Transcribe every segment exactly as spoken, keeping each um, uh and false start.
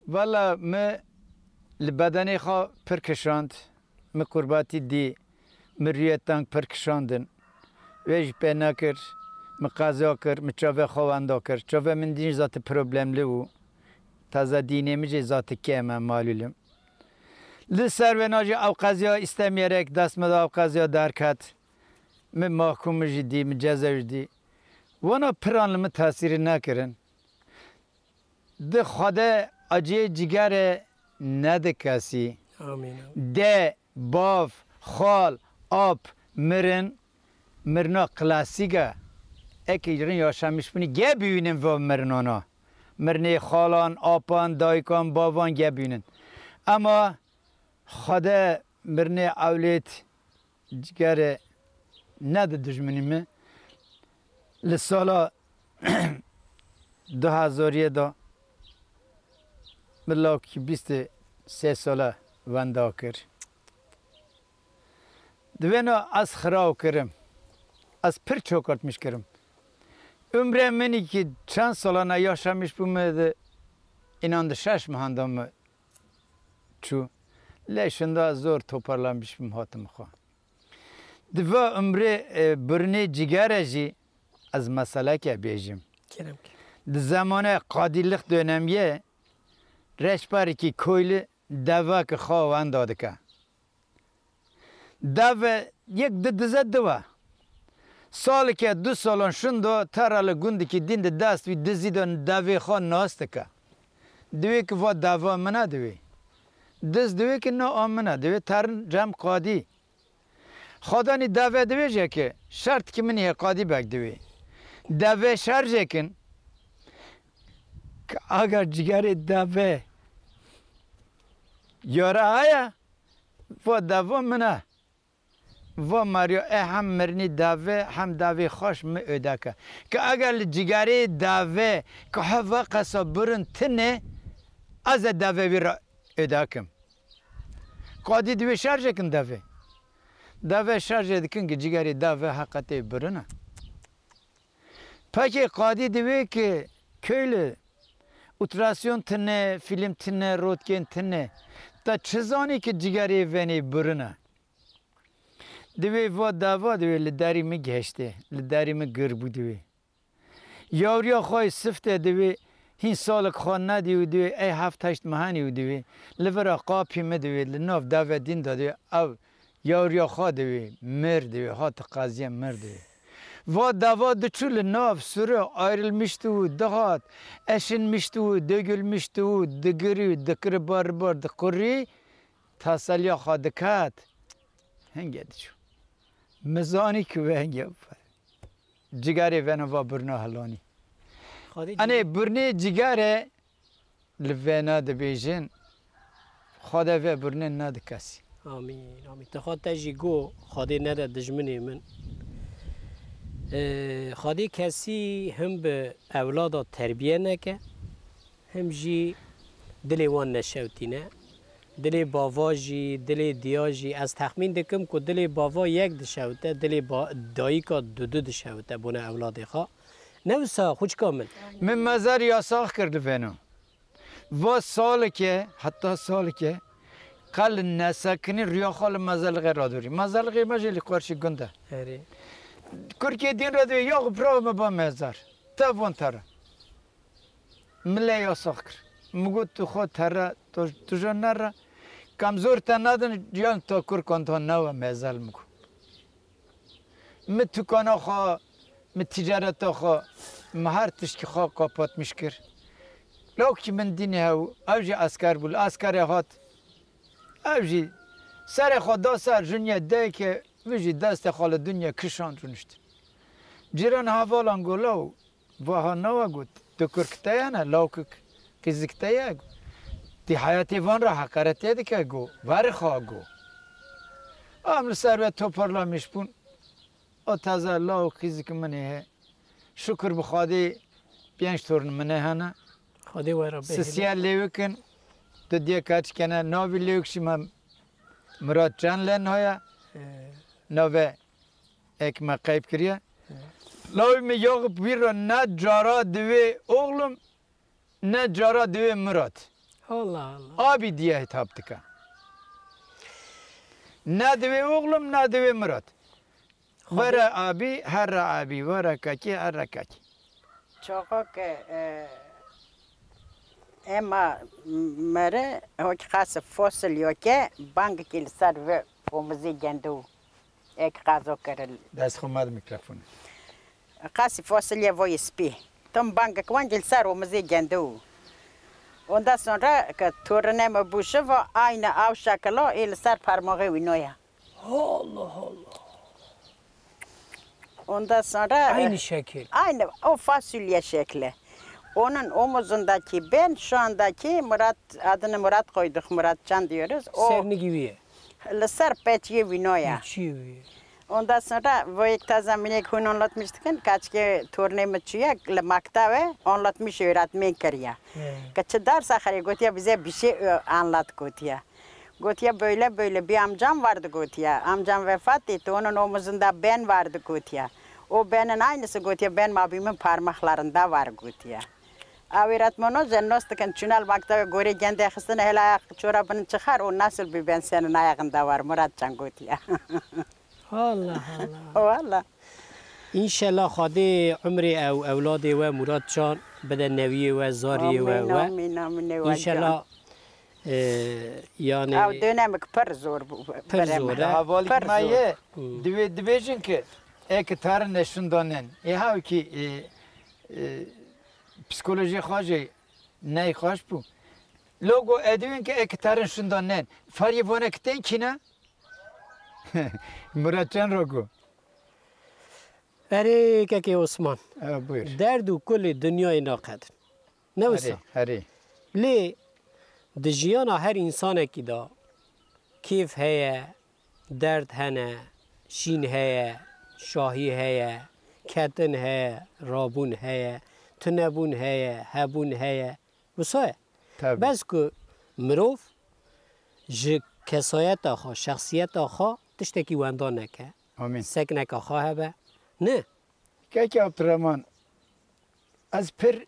Valla me li bedenê xwe pir kişand, me qurbatî dî, me rûyê teng pir kişandin. Wê jî pê nekir, me qeza kir, me çavê xwe wenda kir. Çavê min dîn zatî problemli bû. Taze dînê min jî zatî kêm e, malûlim. Li ser wêna jî ew qeziya îstemiyerek dest me de ew qeziya derket. Me mahkûm jî dî, me ceza jî dî. Wana piran li min tesîrî nekirin. Di Xwedê aciyê cigerê nedi kesî. Amîn. De, bav, xal, ap, mirin, mirina klasîk e. Eke rin yaşamiş bûnî, ge bibînin va mirinana. Mirinê xalan, apan, dayikan, bavan ge bibînin. Ema Xwedê mirinê ewlêt cigerê nedi dijminî min. Li sala du hezariyê de min lawkî bîst û sê sale wenda kir. Di vêna ez xiraw kirim. Ez pir çokartmiş kirim. Umrê min ki çend salana yaşamiş bû, me de înan di şeş mehan de me çû. Lê şinda zor toparlanmiş bûm, hatim xwe. Di va umrê, e, birnê cigere jî ez meseleke bêjim. Kerem ke. Di zemane qadîlix dönemiyê reşberîkî koylî deveke xwe wenda dike. Deve yek di dize diwe. Salike du salan şindo tera li gundikî din di dest wî dizî de devê xwe nas dike. Diwê ki va deva min e diwê. Diz diwê ki na a min e, diwê terin cem qadî. Xwedanî deve dibêje ki şert ki min hê qadî bek diwê. Deve şerjê kin ki aga cigerê deve yara heye, va deva min e. Va Maria, e hem mirinî dave, hem davê xweş mi ödeke. Ke eger li cigerê dave, ke heva qesa birin tine, ez e dave wî ra ödekim. Qadî divê şerjê kin dave. Dave şerjê dikin ki cigerê dave heqetê birine. Peki qadî divê ki köylü, ultrasyon tine, film tine, rotken tine. Ta çi zanî ki cigerê venê birine. Divê va dava divê li derî min gihiştê, li derî min gir bû divê. Yawriya xwe yê sifte divê hîn salik xwe nedî û divê ey heft heşt mehanî û divê li vira qapî min divê li nav dave dîn de divê ew yawriya xwe divê mir divê hat qaziye mir divê. Va dava diçû li nav suru ayrılmıştı û dihat eşinmiştı û dökülmüştü û digirî û dikiri bar bar diqurî. Teselya xwe diket, hingê diçû. Mi zanî ki wê hingê bife. Cigerê vena va birna helanî. Xwedê Enê birnê cigerê li vena dibêjin, Xwedê vê birnê nedi kesî. Amîn, amîn. Te xwe te jî go, Xwedê nede dijminê min. Ee, Xwedê kesî him bi ewlada terbiye neke. Him jî dilê wan neşewtîne. Dilê bava jî, dilê diya jî, ez texmîn dikim ku dilê bava yek dişewite, dilê ba-, dayika dudu dişewite bona ewladê xwe. Ne wisa xwişka min. Min mezar yasax kir di vêno. Va salike, heta salike, qel nesekinî riya xwe li mezarlixê radûrî. Mezarlixê me jî li qarşî gund e. Erê. Kurkê din re diwê, ya xwe pira me ba mezar. Te von te re. Min lê yasax kir. Min got, tu xwe tere, tu, tu jî nere. Kam zor te nadin, yan ta kurkan ta newe mezel, min got. Min tukana xwe, min ticareta xwe, min her tiştî xwe kapatmiş kir. Lawkî min dînê hew, ew jî esker bû, li eskerê hat. Ew jî serê xwe da ser jinyê dayikê, wî jî destê xwe li dinyê kişand rûnişt. Cîran hevalan got, law, Vaha nawa got, tu kurk te ye ne, lawkik qîzik te ye. Tî heyatê van re heqaretê dike go, verê xwe go. Em li ser ve toparlamiş bûn. O taze law qîzik min ê he. Şukur bi Xwedê pênc torn min ê hene. Xwedê we re bihêle. Sisiye lêwik in, tu diye kaç kene, navî lêwik jî me Murat Can len haya. He. Nave Ek me qeyb kiriye. Lawî min Yaxub wî re ne cara divê oxlum, ne cara divê Mirat. Allah Allah. Abî diye hitap dike. Ne divê oxlum, ne divê Mirat. Xwedê- Were abî, herre abî, were kekê, herre kekê. Çaxa ke, e, ema mere, hok qas fosil yo ke, bangekî li ser ve omizî gendo. Ek qazo kiril. Dest xwe me di mîkrofonê. Qasî fosilye voyî spî. Tom bangek wengî li ser omizî gendo. Ondan sonra ke torine me bû şiva, aynı av şekilo ê li ser parmaxê wî noya. Allah Allah. Ondan sonra, Aynı e, şekil. Aynı o fasulye şekli. Onun omuzundaki ben şu andaki Murat, adını Murat koyduk, Muratcan diyoruz. O Sernigi wî ye. Li ser peçiyê wî noya. Peçiyê wî. Ondan sonra bu ilk taze minik hûn anlatmıştıkın, kaçke tornê mi çiye, li maktabe anlatmış öğretmen kiriya. He. Ke çi dersa xerê gotiya bize bir şey, e, anlat gotiya. Gotiya böyle böyle bir amcam vardı gotiya. Amcam vefat etti, onun omuzunda ben vardı gotiya. O benin aynısı gotiya, benim abimin parmaklarında var gotiya. Ew ê retmano je nos dikin, çûna li mektebe gorê gendê xistine hela ayak çorabini çixar û nasıl bir ben senin ayağında var Muratcan gotiye. Allah Allah. Wala. Înşellah Xwedê umrê ew ewladê we Muratcan bide newiyê we, zariyê we Amîn, we. Amîn, amîn, ê we Înşellah, can. E, yani Ew dönemik pir zor bû, Pir birê zor, me. e? Hevalîk Pir me zor. ye, Hmm. divê, dibêjin ki ê ki tarine şindanen. Ê hawkî, e, e, psîkolojiyê xwe jî ney xweş bû. Logo edîwên ke ek terin şinda nen. Fariyê vane ki tên kî ne? Murat Can Rogo. Erê kekê Osman. E, buyur. Derd û kulê dinyayê naqedin. Ne wisa? Herê, herê. Lê di jiyana her însanekî de kêf heye, derd hene, şîn heye, şahî heye, ketin heye, rabûn heye, tunebûn heye, hebûn heye. Wisa ye. Tabii. Bes ku mirov ji kesayeta xwe, şexsiyeta xwe tiştekî wenda neke. Amîn. Sekneka xwe hebe. Ne. Keke Abdurrahman, ez pir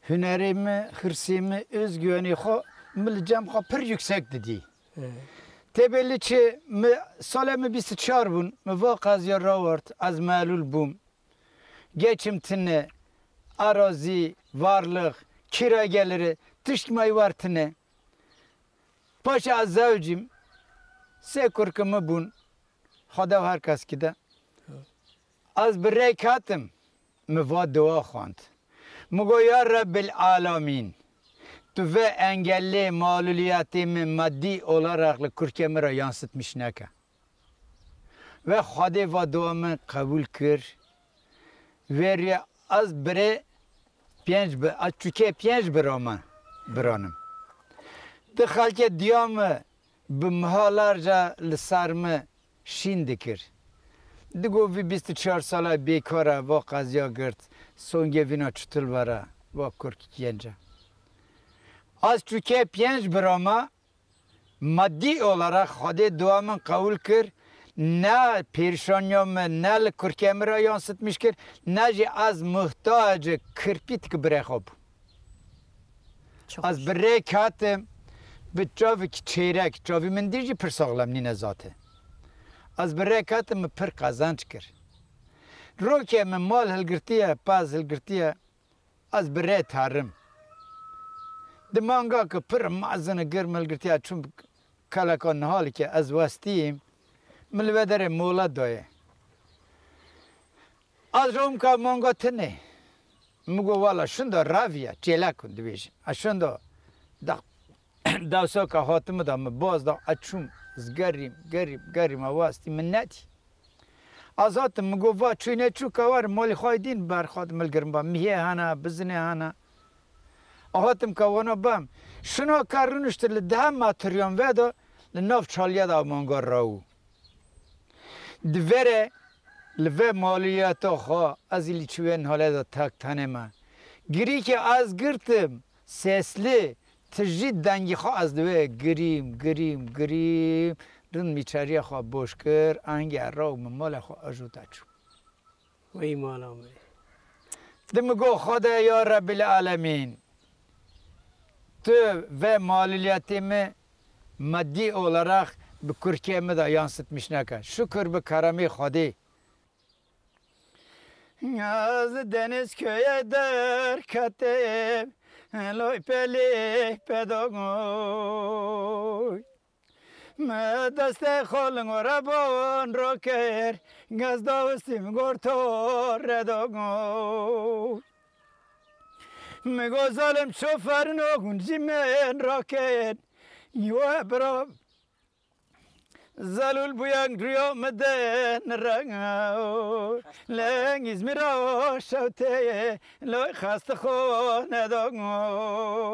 hunerê me, hirsê me, özgüvenê xwe, min li cem xwe pir yüksek didî. Hı. Tê belli çi, mi, salê min bîst û çar bûn, mi va qeziya rawart, ez melûl bûm. Geçim tine, arazî, varlık, kira geliri, tişt me war tine. Paşa ez zewcîm, sê kurkê min bûn, Xweda her kes kide. Ez bi rêk hatim, mi va dua xwend. Mi got, Ya Rebbil Alamîn, tu vê engellê malûliyetê min madî olarak li kurkê min re yansıtmış neke. Ve Xwedê va dua min qebûl kir. Verî ez birê pênc bi-, ez çûkê pênc bira me, biranim. Di xelkê diya min bi mihalarca li ser min şîn dikir. Digo vî bîst û çar sala bêkar e, va qeziya girt, songê vîna çitul vere, va kurk genc e. Ez çûkê pênc bira me, madî olarak Xwedê dua min qebûl kir, ne pêrişaniya min, ne li kurkê min re yansıtmış kir, ne jî ez muhtacê kirpîtik birê xwe bûm. Çok Ez hoş. bi rêk hatim, bi çavik çêrek, çavî min dî jî pir saxlem nîne zate. Ez bi rêk hatim, min pir qezenc kir. Rokê min mal hilgirtiye, paz hilgirtiye, ez bi rê terim. Di manga ki pir mezin û germ hilgirtiye, çûm keleka nihalike ez westîm, min li vê derê mola daye. Ez rom ka manga tine. Min got, "Wala şunda raviya, çêlek hûn dibêjin." Ez şunda da-, dewsa ka hatimi da min baz da, ez çûm, ez gerîm, gerîm, gerîm, ez westî min nedî. Ez hatim, min got, "Va çûyne çû ka war, malê xwe dîn ber xwe di min girin ba. Mihê hene, bizinê hene." Ez hatim ka wana bam. Şina ka rûniştir li dehe metriyan ve de li nav çaliye de manga rawu. Di vere li ve maliyeta xwe ez î li çiwên hale de tek tenê me. Girî ki ez girtim, sesli, tijî dengî xwe ez di wê girîm, girîm, girîm. Rind mîçeriya xwe boş kir, engê raw min malê xwe ez jû te çû. Wey mala me. Di min got, Xwedê ya Rebbil Alemîn, Tu ve maluliyetê mi maddi olarak bi kurkê mi de yansıtmış neke. Şükür bi keremê Xwedê. Ez Denizköy'e derketim, loy pelê pedagoy. Me destê xwe li ngore ban rakir, gez dawistî min got to redagoy. Min got zalim şoferin o hûn jî min rakin. Yo bira. Zelûl bûyeng riyo min din reng. Leng Îzmîra şewtê, loy xestixo nedagoy.